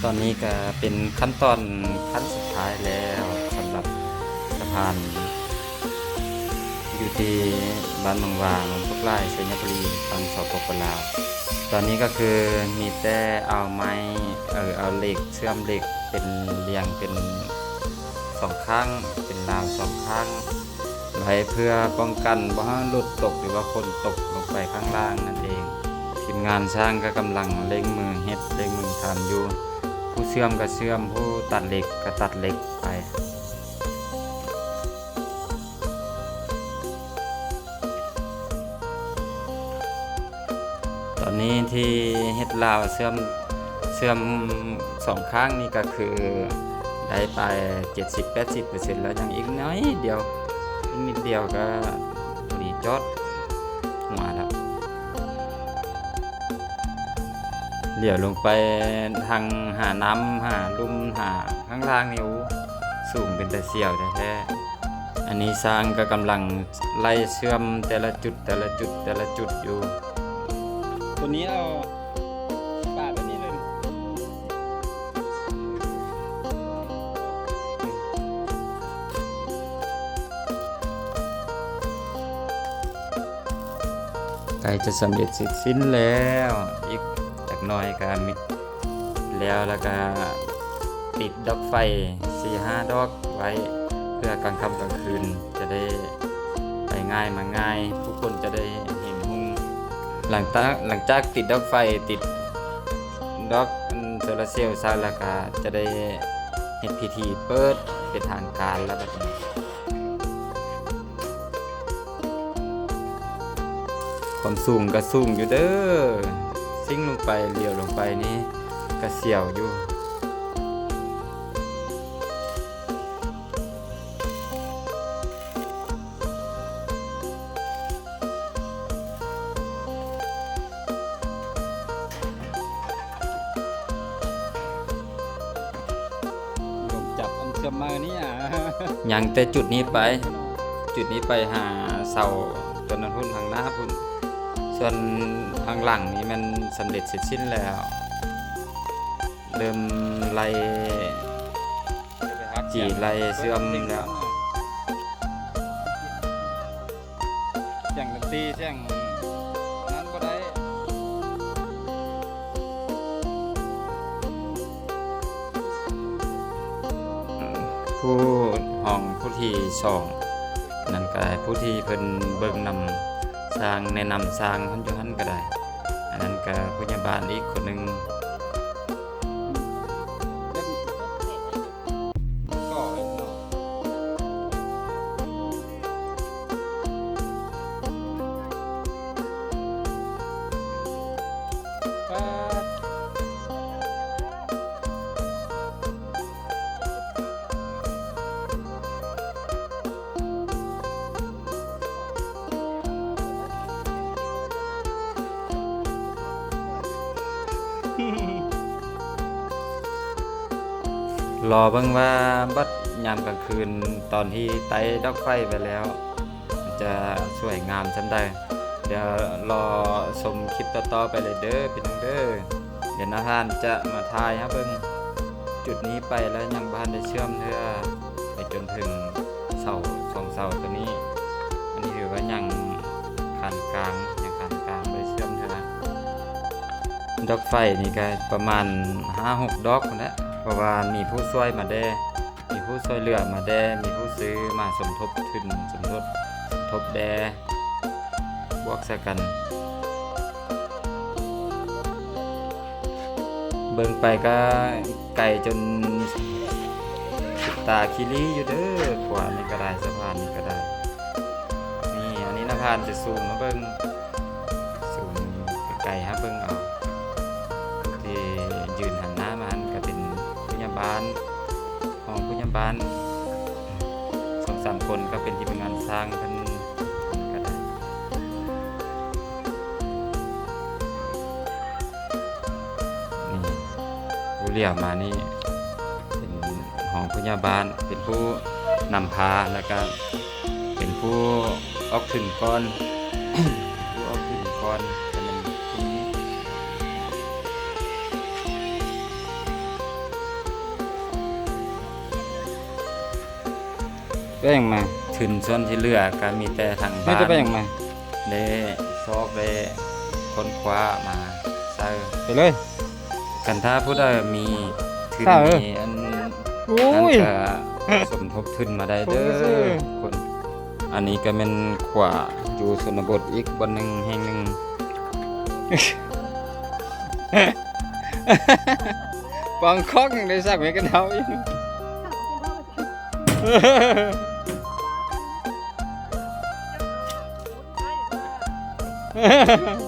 ຕອນນີ້ກະເປັນຂັ້ນຕອນຂັ້ນສຸດທ້າຍແລ້ວ ສຳລັບສະພານຢູ່ທີ່ບ້ານໜອງຫວ່າ ເມືອງໂຄກຫຼ້າຍ ໄຊຍະບູລີ ຝັ່ງ ສປປ ລາວ. ຕອນນີ້ກໍຄືມີແຕ່ເອົາໄມ້ ເອີ ເອົາເຫຼັກ ເຊື່ອມເຫຼັກເປັນລຽງເປັນສອງຂ້າງ ເປັນລາວສອງຂ້າງ ໄວ້ເພື່ອປ້ອງກັນບໍ່ໃຫ້ລົດຕົກ ຫຼືວ່າຄົນຕົກລົງໄປຂ້າງລ່າງນັ້ນເອງ. ທີມງານຊ່າງກໍກຳລັງເລັ່ງມືເຮັດ ເລັ່ງມືທຳຢູ່. ຜູ້ເຊື່ອມກໍເຊື່ອມ ຜູ້ຕັດເຫຼັກກໍຕັດເຫຼັກໄປ. ຕອນນີ້ທີ່ເຮັດລາວເຊື່ອມ ເຊື່ອມສອງຂ້າງນີ້ກໍຄືໄດ້ໄປເຈັດສິບແປດສິບເປີເຊັນແລ້ວ ຍັງອີກໜ້ອຍດຽວ ອີກນິດດຽວກໍພໍດີຈອດຫົວແລ້ວ. ຫຼຽວລົງໄປທາງຫານ້ຳ ຫາລຸ່ມ ຫາຂ້າງລ່າງນີ້ ໂອ້ ສູງເປັນຕາສ່ຽວແທ້ໆ. ອັນນີ້ຊ່າງກໍກຳລັງໄລ່ເຊື່ອມແຕ່ລະຈຸດ ແຕ່ລະຈຸດ ແຕ່ລະຈຸດຢູ່. ຕົວນີ້ເອົາປາດແບບນີ້ເລີຍ. ໃກ້ຈະສຳເລັດເສັດສິ້ນແລ້ວ ອີກຈັກໜ້ອຍກໍມີ ແລ້ວ ແລ້ວກະຕິດດອກໄຟສີ່ຫ້າດອກໄວ້ ເພື່ອກາງຄ່ຳກາງຄືນຈະໄດ້ໄປງ່າຍມາງ່າຍ ຜູ້ຄົນຈະໄດ້ເຫັນຮຸ່ງ. ຫຼັງຈາກ ຫຼັງຈາກຕິດດອກໄຟ ຕິດດອກ ອັນ ໂຊລາເຊວໃສ່ແລ້ວ ກະຈະໄດ້ເຮັດພິທີເປີດເປັນທາງການແລ້ວບັດນີ້. ຄວາມສູງກໍສູງຢູ່ເດີ ຊິງລົງໄປ ຫຼຽວລົງໄປນີ້ກໍສຽວຢູ່. ລົມຈັບອັນເຊື່ອມມານີ້ອະ ຍັງແຕ່ຈຸດນີ້ໄປ ຈຸດນີ້ໄປຫາເສົາຕົ້ນນັ້ນພຸ້ນ ທາງໜ້າພຸ້ນ. ສ່ວນທາງຫຼັງນີ້ແມ່ນສຳເລັດເສັດສິ້ນແລ້ວ ເລີ່ມໄລ່ ຈີ່ໄລ່ເຊື່ອມແລ້ວ. ສຽງດົນຕີ ສຽງນັ້ນບໍ່ໄດ້. ຜູ້ຮອງຜູ້ທີສອງນັ້ນກະ ຜູ້ທີ່ເພິ່ນເບິ່ງນຳຊ່າງ ແນະນຳຊ່າງຢູ່ຫັ້ນກະໄດ້. ອັນນັ້ນກະພະຍາບານອີກຄົນໜຶ່ງ. ລໍເບິ່ງວ່າບັດຍາມກາງຄືນ ຕອນທີ່ໄຕ້ດອກໄຟໄປແລ້ວ ຈະສວຍງາມສ່ຳໃດ. ດຽວລໍຊົມຄລິບຕໍ່ໆໄປເລີຍເດີພີ່ນ້ອງເດີ. ດຽວນາທ່ານຈະມາຖ່າຍໃຫ້ເບິ່ງຈຸດນີ້ໄປແລ້ວ ຍັງບໍ່ທັນໄດ້ເຊື່ອມເທື່ອ ໄປຈົນເຖິງເສົາ ສອງເສົາຕົວນີ້. ອັນນີ້ຖືວ່າຍັງຄານກາງ ຍັງຄານກາງ ບໍ່ໄດ້ເຊື່ອມເທື່ອ. ດອກໄຟນີ້ກະປະມານຫ້າຫົກດອກພຸ້ນແຫຼະ ເພາະວ່າມີຜູ້ຊ່ວຍມາແດ່ ມີຜູ້ຊ່ວຍເຫຼືອມາແດ່ ມີຜູ້ຊື້ມາສົມທົບທຶນ ສົມທົບ ສົມທົບແດ່ ບວກໃສ່ກັນ. ເບິ່ງໄປກະໄກຈົນສຸດຕາຄີລີຢູ່ເດີ ຂວານີ້ກະໄດ້ ສະພານນີ້ກະໄດ້. ນີ້ ອັນນີ້ນະ ຜ່ານຈະຊູມມາເບິ່ງ ຊູມໄກໆ ຫາເບິ່ງເອົາ. ທີ່ຢືນຫັນໜ້າມາຫັ້ນກະເປັນພະຍາບານ ຮອງພະຍາບານ ສອງສາມຄົນ ກໍເປັນທີມງານຊ່າງເພິ່ນກະໄດ້. ນີ້ ຜູ້ຫຼຽວມານີ້ເປັນຮອງພະຍາບານ ເປັນຜູ້ນຳພາ ແລ້ວກະເປັນຜູ້ອອກທຶນກ່ອນ ຜູ້ອອກທຶນກ່ອນ ກໍແມ່ນຜູ້ນີ້. ໄປຫຍັງມາ? ທຶນສ່ວນທີ່ເຫຼືອກໍມີແຕ່ທາງບ້ານ ໄປຫຍັງມາ? ໄດ້ຊອກໄດ້ຄົ້ນຄວ້າມາໃຊ້ ໄປເລີຍ. ຄັນຖ້າຜູ້ໃດມີທຶນ ມີອັນ ໂອ້ຍ ນັ້ນກໍສົມທົບທຶນມາໄດ້ເດີ ຄົນ. ອັນນີ້ກໍແມ່ນຂົວຢູ່ຊົນນະບົດອີກບ່ອນໜຶ່ງແຫ່ງໜຶ່ງ. ປອງຄອກຍັງໄດ້ສັກແມ່ນກັນເຮົາຢູ່. ເ